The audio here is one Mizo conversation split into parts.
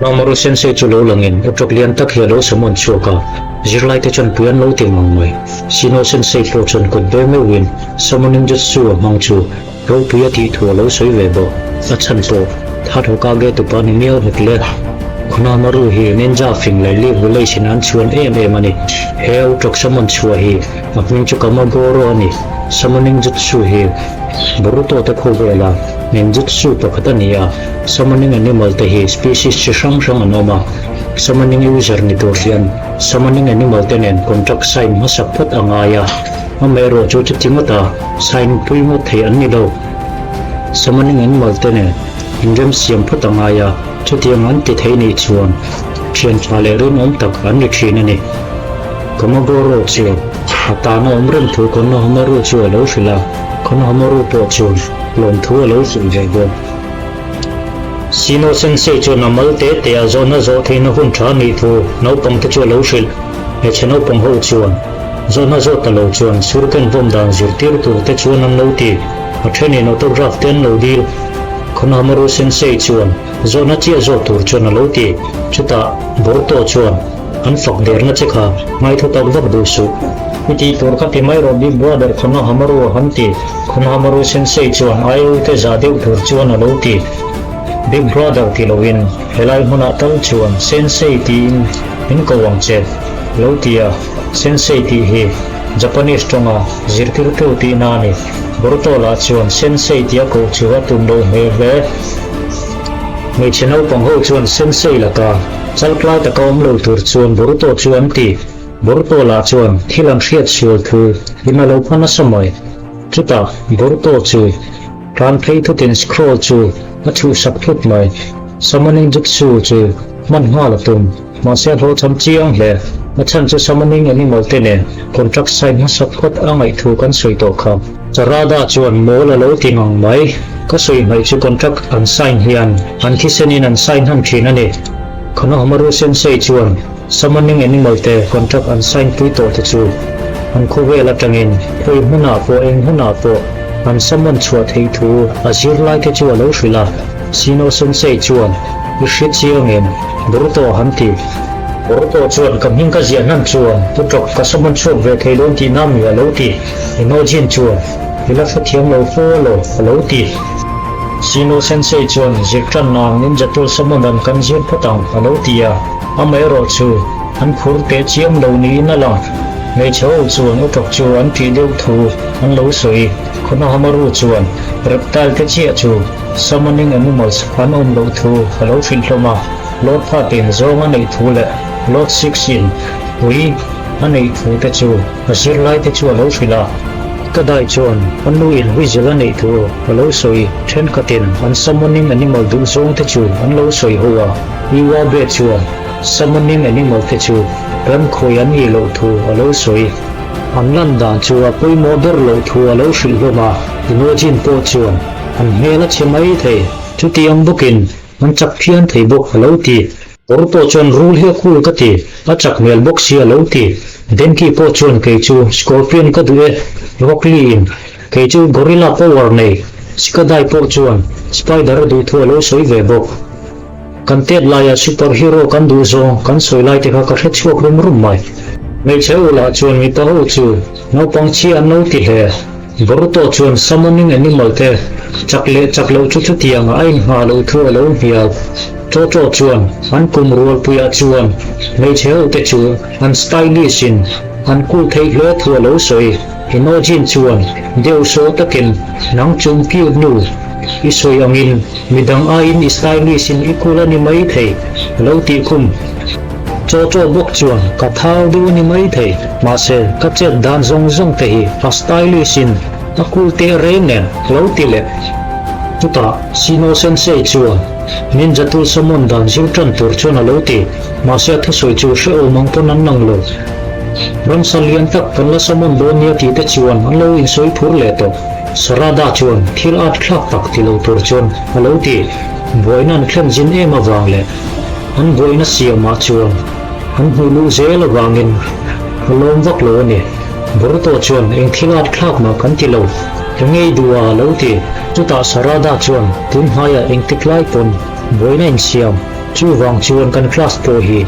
Ramaru Sensei chu lo langin uṭawk lian tak hi a lo summon chhuak a, zirlaite chuan pui an lo ti ngang mai. Shino Sensei pawh chuan kut beng meuhin summoning jutsu a hmang chu ropui a tih thu a lo sawi ve bawk. A chhan pawh Third Hokage tupa ni miau hek le. Konamaru hi ninja fing leh Leaf Village in an chhuan em em a ni. He uṭawk summon chhuah hi a hming chu Kamagoro a ni. Summoning jutsu hi Boruto te khawvela ninjutsu pakhat a ni a. Summoning animal te hi species chi hrang hrang an awm a, summoning user ni tur hian summoning animal te nen contract sign hmasak phawt a ngai a, amaherawh chu chuti ngawta sign pui ngawt thei an ni lo. Summoning animal te nen inremsiam phawt a ngai a, chutiang an ti thei nih chuan thian tha leh rinawm tak an ni thin a ni. Komagoro chu a tana awm reng thu Konohamaru chu a lo hrilh a, Konohamaru pawh chuan lawmthu a lo hrilh ve bawk. Sino Sensei chuan a mal te te a zawhna zawh theihna hun tha nih thu naupang te chu a lo hrilh. Hmeichhe naupang ho chuan zawhna zawh ta lo chuan shuriken vawm dan zirtir tur te chuan an lo ti. A thenin autograph te an lo dil. Konohamaru Sensei chuan zawhna chiah zawh tur chuan a lo ti. Chutah Boruto chuan an fak derna che kha ngaithu tak vak duh suh. I tih tur kha ti mai rawh Big Brother Konohamaru a han ti. Konohamaru Sensei chuan IO te zah deuh tur chuan a lo ti. Big Brother ti loin helai hmunah tal chuan Sensei tiin min ko ang che lo ti a, Sensei tih hi Japanese tawnga zirtirtu tihna a ni. Boruto lah chuan Sensei tia koh chu a tum lo hmel hle. Hmeichhe naupang ho chuan Sensei laka chaltlai taka awm lo tur chuan Boruto chu an ti. Boruto lah chuan thil an hriat sual thu in a lo pha nasa mai. Chutah Boruto chu tlan phei thutin scroll chu a chhuhsak thut mai. Summoning jutsu chu hman nghal a tum, mahse a hlawhchham chiang hle. A chhan chu summoning animal te nen contract sign hmasak phawt a ngaih thu kan sawi tawh kha. Sarada chuan mawl a lo ti ngang mai. Ka sawi hmaih chu contract an sign hian an thisenin an sign hman thin a ni. Konohamaru Sensei chuan Summoning animal te contract an sign pui tawh te chu an khawvel atangin khawi hmunah pawh eng hmunah pawh an summon chhuah theih thu a zirlai te chu a lo hrilh a. Shino Sensei chuan I hre chiang em? Boruto a han ti. Boruto chuan ka hming ka ziah hnan chuan Tutok ka summon chhuak ve thei dawn tihna mi a lo ti. Inojin chuan I la hrethiam lo fo lo a lo ti. Shino Sensei chuan zir tan nan ninja tool summon dan kan zir phawt ang a lo ti a. Amaherawh chu an phur teh chiam lo niin a lang. Hmeichhe ho chuan uṭawk chu an tih deuh thu an lo sawi. Konohamaru chuan reptile te chiah chu summoning animals an awm loh thu a lo hrilh hlawm a. Lord Thirteen zawng a neih thu leh Lord Six in ui a neih thu te chu a zirlai te chu a lo hrilh a. Ka dai chuan a nu in whistle a neih thu a lo sawi. Thenkhatin an summoning animal duh zawng te chu an lo sawi ho a. Iwabe chuan summoning animal te chu ram khawi an nih loh thu a lo sawi. An lan dan chu a pawimawh ber loh thu a lo hrilh hlawm a, Inojin pawh chuan an hmel a chhe mai thei. Chutiang bawkin an chak phian thei bawk a lo ti. Boruto chuan rul hi a cool ka ti, a chak hmel bawk si a lo ti. Denki pawh chuan kei chu Scorpion ka duh e, Rock Lee in kei chu Gorilla power nei, Shikadai pawh chuan Spider a duh thu a lo sawi ve bawk. Kan tet laia super hero kan duh zawng kan sawi lai te kha ka hre chhuak rum rum mai. Hmeichhe u lah chuan mipa ho chu naupang chhia an lo ti hle. Boruto chuan summoning animal te chak leh chak loh chu chutianga a inngah loh thu a lo hnial. Chaw chaw chuan an kum rualpuiah chuan hmeichhe ho te chu an stylish in an cool thei hle thu a lo sawi. Inojin chuan deuh saw takin nang chung cute nu i sawi angin Midang aiin i stylish in i cool a ni mai thei, a lo tih khum. Chaw chaw bawk chuan ka thau deuh a ni mai thei, mahse ka chet dan zawng zawng te hi a stylish in a cool teh reng nen, a lo ti leh. Chutah Shino Sensei chuan Ninja tool summon dan zir tan tur chuan a lo ti, mahse a thusawi chu hrehawm ang pawn an lang lo. Ramsa lian tak kan la summon dawn nia tih te chuan an lo insawi phur leh tawh. Sarada chuan thil at thlak tak ti lo tur chuan a lo ti. Buaina an thlen zin em avang leh an buaina siamah chuan an hmuh luh zel avangin a lawm vak lo a ni. Boruto chuan eng thil at thlak mah kan ti lo, ka ngei duh a a lo ti. Chutah Sarada chuan tun hmaiah engtik lai pawn buaina insiam. Chuvang chuan kan class pawh hi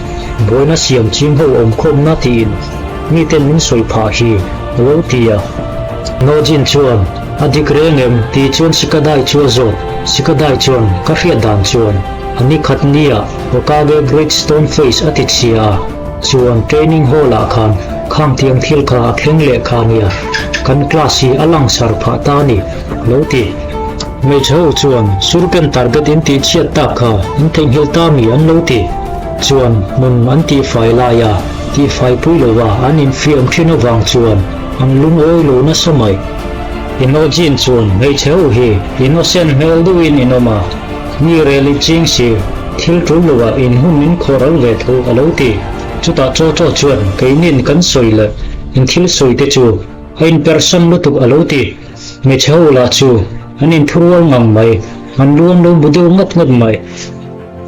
buaina siam ching ho awmkhawmna tiin miten min sawi phah hi a lo ti a. Nojin chuan, A dik reng em? tih chuan Shikadai chu a zawt. Shikadai chuan, Ka hriat dan chuan a ni khat nia Hokage Great Stone Face a ti chhia a, chuan training hall ah khan khang tiang thil kha a thleng leh kha nia, kan class hi a langsar phah ta a ni, a lo ti. Hmeichhe ho chuan Surken target in tih chhiat tak kha in theihnghilh ta mi an lo ti. Chuan hmun an tihfai lai a, tihfai pui lo a an infiam thin avang chuan an lungawi lo nasa mai. Inojin chuan hmeichhe ho hi innocent hmel deuhin in awm a, mi rel i ching si, thil tul lo ah in hun in khawh ral ve tho a lo ti. Chutah chaw chaw chuan keinin kan sawi leh in thil sawi te chu a inpersan lutuk a lo ti. Hmeichhe ho lah chu an inthurual ngang mai, an lu an lo bu deuh ngat ngat mai.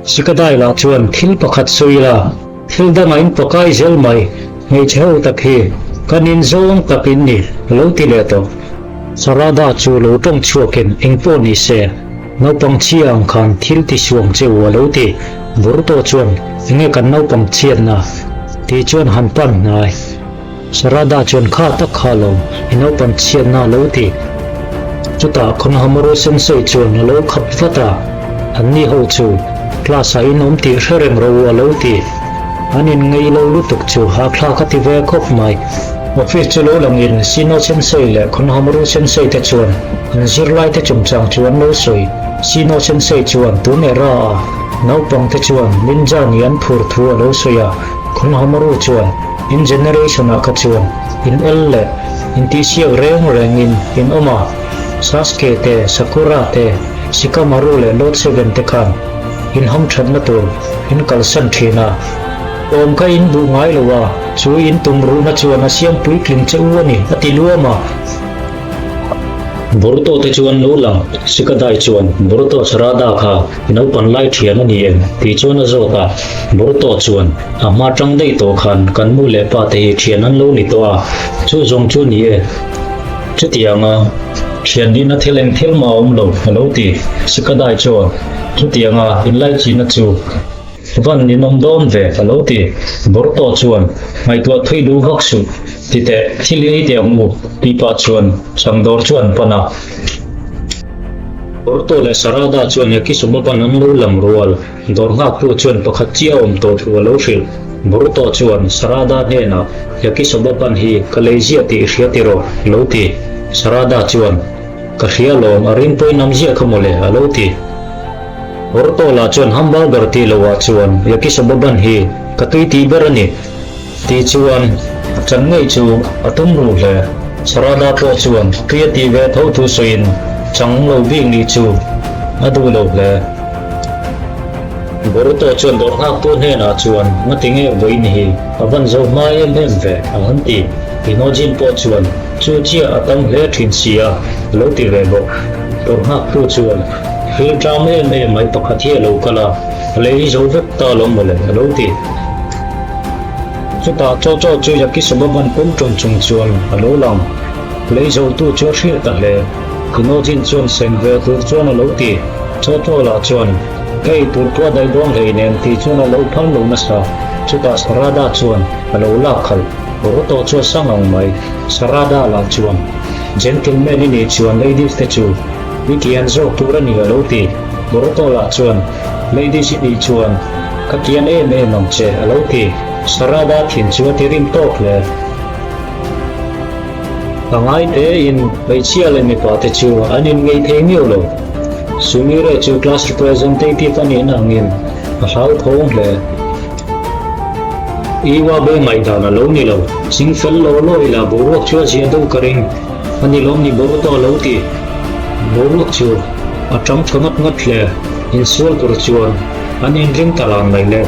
Sikadai lah chuan thil pakhat sawi ila, thil dangah in pakai zel mai, hmeichhe ho tak hi kan in zawng tak in ni a lo ti leh tawh. Sarada chu lo tawng chhuakin eng pawh ni se, naupang chhia ang khan thil ti suang che u a lo ti. Boruto chuan enge kan naupang chhiatna tih chuan han pan hnai. Sarada chuan kha tak kha lo, i naupang chhiatna a lo ti. Chutah Konohamaru Sensei chuan a lo khap vat a, Anni ho chu class ah in awm tih hre reng rawh u a lo ti. An in ngei lo lutuk chu hahthlak a ti ve khawp mai. Office chu lo langin Shino Sensei leh Konohamaru Sensei te chuan an zirlai te chungchang chu an lo sawi. Shino Sensei chuan tun era a naupang te chuan ninja nih an phur thu a lo sawi a, Konohamaru chuan In generation ah kha chuan in el leh in tihsiak reng rengin in awm a, Sasuke te, Sakura te, Shikamaru leh Lord Seven te khan in hamthatna tur in kalsan thin a. Awm kha in duh ngai lo a, chu in tumruhna chuan a siam puitling che u a ni, a ti luam a. Boruto te chuan lo lang, Shikadai chuan Boruto Sarada kha Naupan lai thian a ni em? tih chuan a zawt a, Boruto chuan a hma tang daih tawh khan kan nu leh pa te hi thian an lo ni tawh a, chu zawng chu ni e. Chutianga thian nihna thil eng thil mah a awm lo, a lo ti. Sikadai chuan chutianga inlaichihna chu van ninawm dawn ve, a lo ti. Boruto chuan ngaihtuah thui duh vak suh, ti teh, thil i ei teh ang u, tih pah chuan changdawr chu an pan a. Boruto leh Sarada chuan Yakisoba ban an lo lang rual. Dawr nghaktu chuan pakhat chiah a awm tawh thu a lo hrilh. Boruto chuan Sarada hnenah, Yakisoba ban hi ka lei ziah tih i hria tiraw? a lo ti. Sarada chuan, Ka hria alawm, a ring pawhin am ziah kha mawle, a lo ti. Boruto lah chuan hamburger tih lohah chuan Yakisoba ban hi ka tui tih ber a ni. Ti chuan a chan ngei chu a tum ruh hle. Sarada pawh chuan tui a tih ve tho thu sawiin chang lo bik nih chu a duh lo hle. Boruto chuan dawr nghaktu hnenah chuan ngati nge vawiin hi a van zo hma em em ve a han ti. Inojin pawh chuan chu chiah a tam hle thin si a lo ti ve bawk. Dawr nghaktu chuan thil ṭam em em mai pakhat hi a lo kal a, a lei zo vek ta lo mawle a lo ti. Chutah chaw chaw chu Yakisoba ban pum ṭum chung chuan a lo lang. Lei zotu chu a hrilh ta hle. Inojin chuan sem ve tur chuan a lo ti. Chaw chaw lah chuan, Ka ei tur pawh a daih dawn hlei nen tih chuan a lo phal lo nasa. Chutah Sarada chuan a lo lak khalh. Boruto chu a sang ang mai. Sarada lah chuan, Gentleman i nih chuan ladies te chu i kian zawk tur a ni a lo ti. Boruto lah chuan, Ladies i nih chuan ka kian em em ang che a lo ti. Sarada thin chu a ti rim tawk hle. A ngai tein hmeichhia leh mipa te chu an inngei thei miau lo. Sumire chu class representative a nihna angin a hlauthawng hle. Iwabe ngaihdan a lo ni lo. Ching fel law law ila boruak chu a zia deuh ka ring. A ni lawm ni Boruto a lo ti. Boruak chu a tang tha ngat ngat hle. Insual tur chuan an inring ta ran mai le.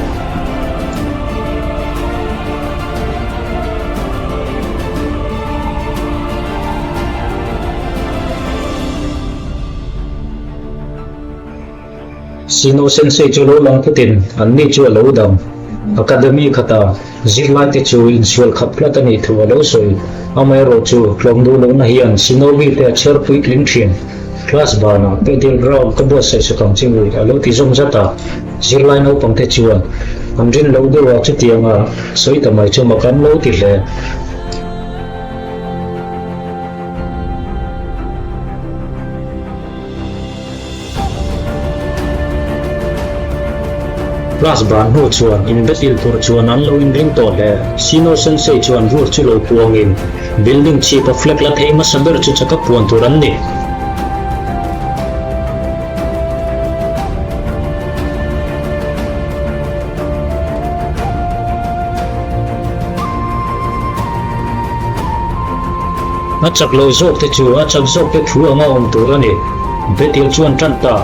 Shino Sensei chu lo lang phutin anni chu a lo dang. Academy khata zirlaite chu insual khap hlat a nih thu a lo sawi. Amaherawh chu tlawm duh lohna hian Shinobi te a chher puitling thin. Class banah pedal ground ka buatsaih sak ang che u a lo ti zawm zat a. Zirlai naupangte chuan an rin lo deuh a, chutianga sawi ta mai chu mak an lo ti hle. Class ban hnu chuan in battle tur chuan an lo inring tawh hle. Sino Sensei chuan rule chu lo puangin building chhip a flag la thei hmasa ber chu chaka puan tur an ni. A chak lo zawk te chu a chak zawk te thu anga awm tur a ni. Betil chuan tan ta.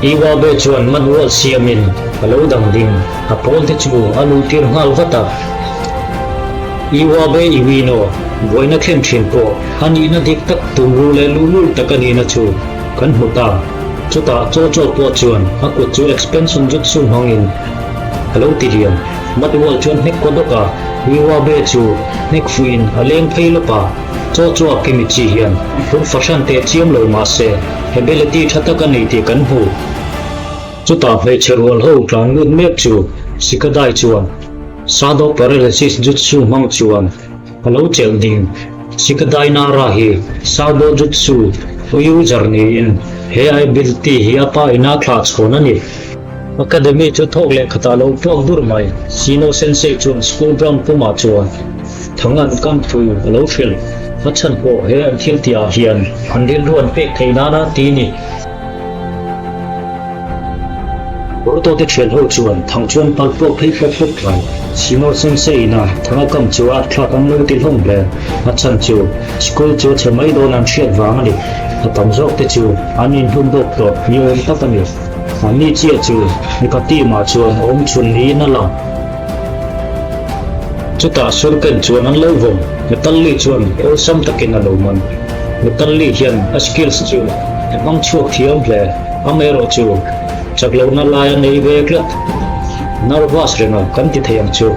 Iwabe chuan manual siamin a lo dang ding a pawl te chu a luhtir nghal vat a. Iwabe Iwino buaina thlen thin pawh a nihna dik tak tumru leh luhlul tak a nihna chu kan hmu ta. Chutah chaw chaw pawh chuan a kut chu expansion jutsu hmangin a lo ti liam. Manual chuan hnek kaw dawk a, Iwabe chu hnek fuihin a leng phei lawp a. Chaw chaw a Kimichi hian hun fahran teh chiam lo mah se ability tha tak a nei tih kan hmu. Chutah hmeichhe rual ho tlan lut mek chu Shikadai chuan Sado Paralysis Jutsu hmang chuan a lo chelh ding. Shikadai Nara hi Sado Jutsu user niin he ability hi a pa ina thlah chhawn a ni. Academy chu thawk leh khatah lo puak dur mai. Sino Sensei chuan school ground pumah chuan thang an kam thu a lo hrilh. A chhan pawh he an thil tihah hian an rilru an pek theih nana ti ni. Boruto te thian ho chuan thang chuan pal puak phei pawp pawp mai. Sino Sensei ina thang a kam chu a thlak an lo ti hlawm hle. A chhan chu school chu a chhe mai dawn an hriat vang a ni. A tam zawk te chu an inhlun dawk tawh ni awm tak a ni. Mahni chiah chu mipa team ah chuan awm chhun niin a lang. Chutah Surken chuan an lo vawm, Metalli chuan awlsam takin a lo man. Metalli hian a skills chu a hmang chhuak thiam hle, amaherawh chu chak lohna lai a nei ve tlat. Nervous renga kan ti thei ang chu.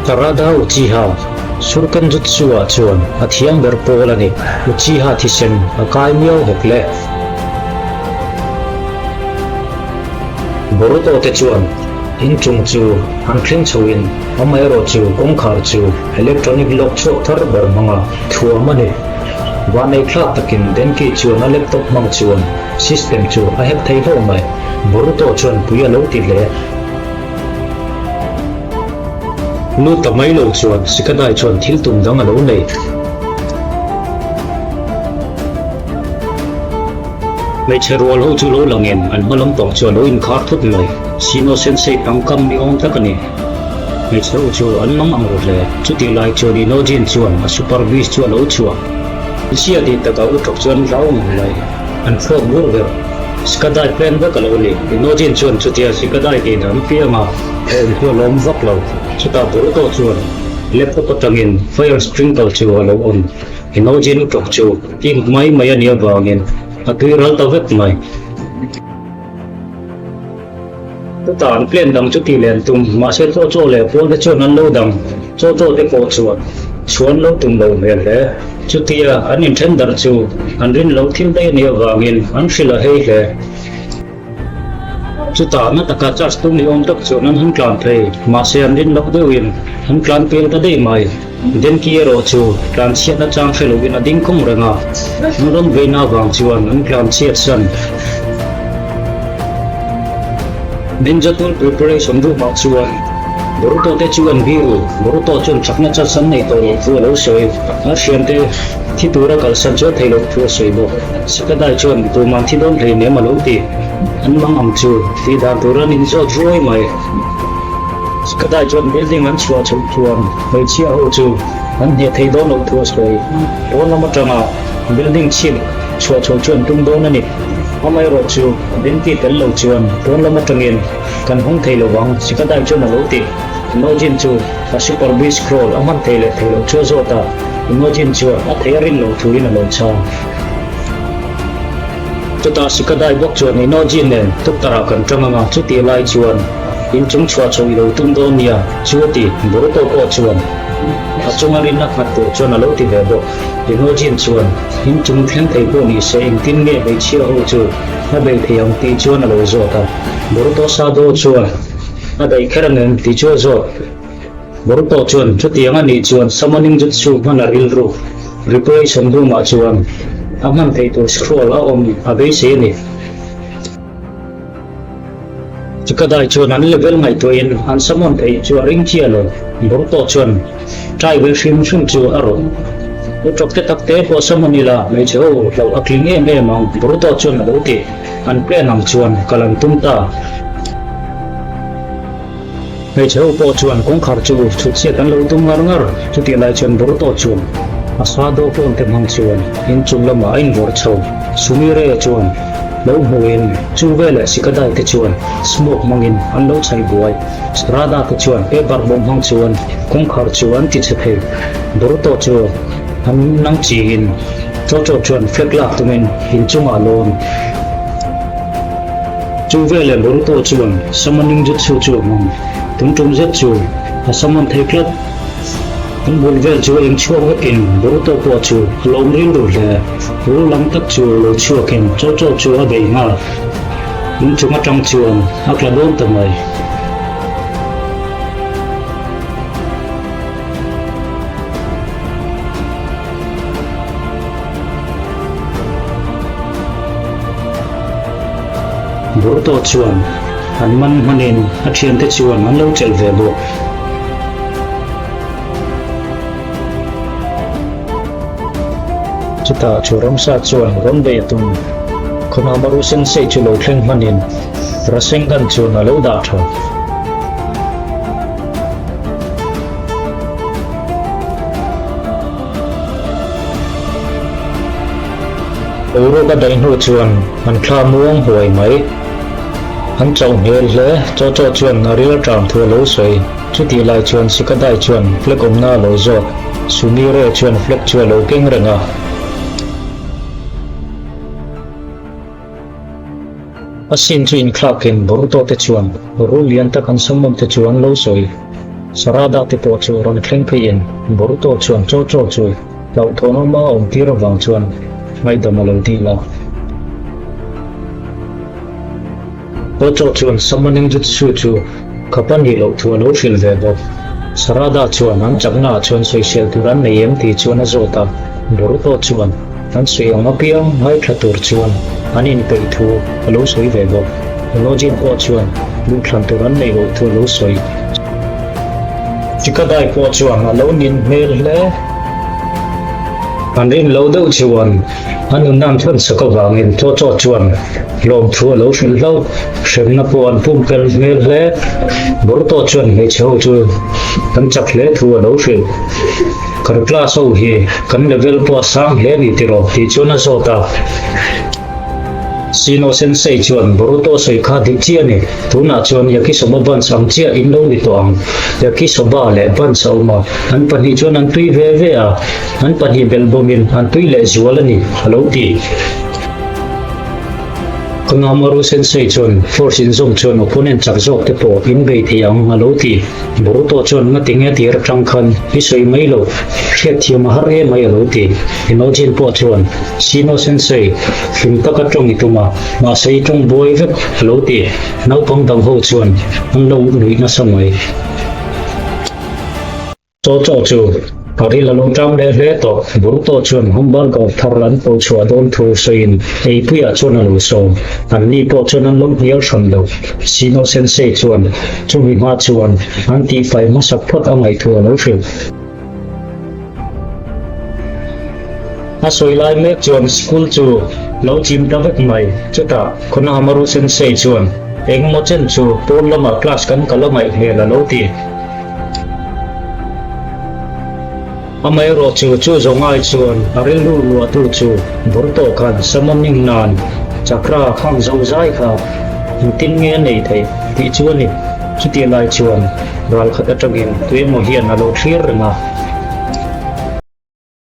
Sarada Uchiha, Shuriken Jutsu-ah chuan a thiam ber pawl a ni. Uchiha thisen a kai miau hek le. Boruto te chuan inchung chu an thleng chhoin amaherawhchu kawngkhar chu electronic lock chhuak thar ber hmanga thuam a ni. Vanei thlak takin Denki chuan a laptop hmang chuan system chu a hack thei hlauh mai. Boruto chuan pui a lo ti hle. Lu ta mai lo chuan Sikadai chuan thil tum dang a lo nei. Hmeichhe rual ho chu lo langin an hma lampang chu a lo inkhar thut mai. Sino Sensei tangkam ni awm tak a ni. Hmeichhe ho chu an mang ang ru hle. Chutih lai chuan Inojin chuan a super beast chu a lo chhuah. Sia tih takah Uthok chuan hlau ngang mai. An thlawk bur ber. Sikadai plan vek a lo ni. Inojin chuan chutia Sikadai tiin an piang a, a awm chu a lawm vak lo. Chutah Boruto chuan laptop atangin fire sprinkle chu a lo on. Inojin Uthok chu ink mai mai a nih avangin a tui ral ta vek mai. Chutah an plan dang chu tih leh an tum, mahse chaw chaw leh pawl te chuan an lo dang, chaw chaw te pawh chuan chhuan lo tum lo hmel hle. Chutia an inthen darh chu an rin loh thil daih a nih avangin an hrilh a hei hle. Chutah na taka charge tum ni awm tak chuan an han tlan phei, mahse an rin loh deuhin an tlan pel ta daih mai. Denki erawh chu tlanchhiatna chang hre loin a ding khawng reng a, an rawn veina avang chuan an tlanchhiat san. Ninja Tool Preparation room ah chuan Boruto te chu an biru, Boruto chuan chakna chance an nei tawh loh thu a lo sawi. A thiante thi tura kalsan chu a thei loh thu a sawi bawk. Sakadai chuan tuman thi dawn hleinem a lo ti. An mang ang chu tih dan tur an inzawt ruai mai. Sakadai chuan building an chhuah chhoh chuan hmeichhia ho chu an hneh thei dawn loh thu a sawi. Pawn lam atanga building chhip chhuah chhoh chu an tum dawn a ni. Amaherawh chu Denki tel lo chuan pawn lam atangin kan hawng thei lo vang, Sikadai chuan a lo ti. Inojin chu a Super Beast Scroll a hman thei leh thei loh chu a zawt a, Inojin chuan a thei a rin loh thuin a lo chhang. Chutah Sikadai bawk chuan Inojin nen tuktarah kan tang anga chutih lai chuan. Inchung chhuah chho i lo tum dawn nia, chu a ti. Boruto pawh chuan a chunga rinna nghat tur chuan a lo ti ve bawk. Inojin chuan inchung thleng thei pawh ni se engtin nge hmeichhia ho chu a bei thei ang tih chuan a lo zawt a. Boruto Sado chuan a daih kher angem tih chu a zawt. Boruto chuan chutiang a nih chuan summoning jutsu hman a rilru preparation room ah chuan a hman theih tur scroll a awm a beisei a ni. Chikadai chuan an level ngaihtuahin an summon theih chu a ring chiah lo. Boruto chuan try ve hrim hrim chu a rawh. U tawk te tak te pawh summon ila hmeichhe ho hlauh a tling em em ang Boruto chuan a lo ti. An plan ang chuan kal an tum ta. Hmeichhe ho pawh chuan kawngkhar chu chhut chhiat an lo tum ngar ngar. Chutih lai chuan Boruto chuan a sa dawhkawn te hmang chuan inchung lamah a invawrh chho. Sumire chuan lo hmuhin chu veleh Shikadai te chuan smoke hmangin an lo chhaih buai. Sarada te chuan paper bawm hmang chuan kawngkhar chu an ti chhe thei. Boruto chu an nang chiin Chocho chuan flag lak tumin inchungah a lawn. Chu veleh Boruto chuan summoning jutsu chu a hmang. Tum tum zet chu a summon thei tlat. An bul vel chu eng chhuak vekin Boruto pawh chu a lawm rilru hle. Rul lang tak chu lo chhuakin Chocho chu a bei nghal. Inchung atang chuan a tla dawn ta mai. Boruto chuan an man hmanin a thiante chuan an lo chelh ve bawk. Chutah chu ramsa chuan rawn bei a tum. Konohamaru Sensei chu lo thleng hmanin Rasengan chuan a lo dah tha. Boruak a daih hnu chuan an thla muang huai mai. An chauh hmel hle. Chaw chaw chuan a ril ṭam thu a lo sawi. Chutih lai chuan Sikadai chuan flag awmna a lo zawt. Sumire chuan flag chu a lo keng reng a. A sin chu inthlakin Boruto te chuan rul lian tak an sawmawm te chu an lo sawi. Sarada te pawh chu rawn thleng pheiin Boruto chuan chaw chaw chu hlauhthawnawm a awm tir avang chuan ngaihdam a lo dil a. Chaw chaw chuan summoning jutsu chu khap a nih loh thu a lo hrilh ve bawk. Sarada chuan an chakna ah chuan sawisel tur an nei em tih chuan a zawt a, Boruto chuan An sawi ang apiang ngaithla tur chuan an inpeih thu a lo sawi ve bawk. Lojin pawh chuan duhthlan tur an neih loh thu a lo sawi. Chikadai pawh chuan a lo nin hmel hle. An rin lo deuh chuan a nunna an thawn sak avangin chaw chaw chuan lawmthu a lo hrilh hlauh. Hremna pawh an pumpelh hmel hle. Boruto chuan hmeichhe ho chu an chak hle thu a lo hrilh. Kan class ho hi kan level pawh a sang hle a ni tiraw tih chuan a zawt a. Shino Sensei chuan Boruto sawi kha dik chiah a ni, tunah chuan Yakisoba buns ang chiah in lo ni tawh ang. Yakisoba leh buns a awm a, an pahnih chuan an tui ve ve a, an pahnih belhbawmin an tui leh zual a ni, a lo ti. Konohamaru Sensei chuan Force inzawm chuan opponent chak zawk te pawh in bei thei ang a lo ti. Boruto chuan ngati nge tir atang khan i sawi mai lo, hriatthiam a har em mai a lo ti. Inojin pawh chuan Shino Sensei hlim taka tawng i tum a, mahse i tawng buai vek a lo ti. Naupang dang ho chuan an lo nuih nasa mai. Chaw chaw chu a ril a lo ṭang leh hle tawh. Boruto chuan hamburger thar an pawh chhuah dawn thu sawiin eipuiah chuan a lo sawm. Anni pawh chuan an lo hnial hran lo. Shino Sensei chuan chumi hma chuan an tihfai hmasak phawt a ngaih thu a lo hrilh. A sawi lai mek chuan school chu lo chim ta vek mai. Chutah Konohamaru Sensei chuan engemaw chen chu pawn lamah class kan kal a ngaih hmel a lo ti. Amaherawh chu chu zawng ai chuan a rilru luahtu chu Boruto khan summoning nan chakra khang zo zai kha engtin nge a nei theih tih chu a ni. Chutih lai chuan ral khat atangin tuemaw hian a lo thlir reng a.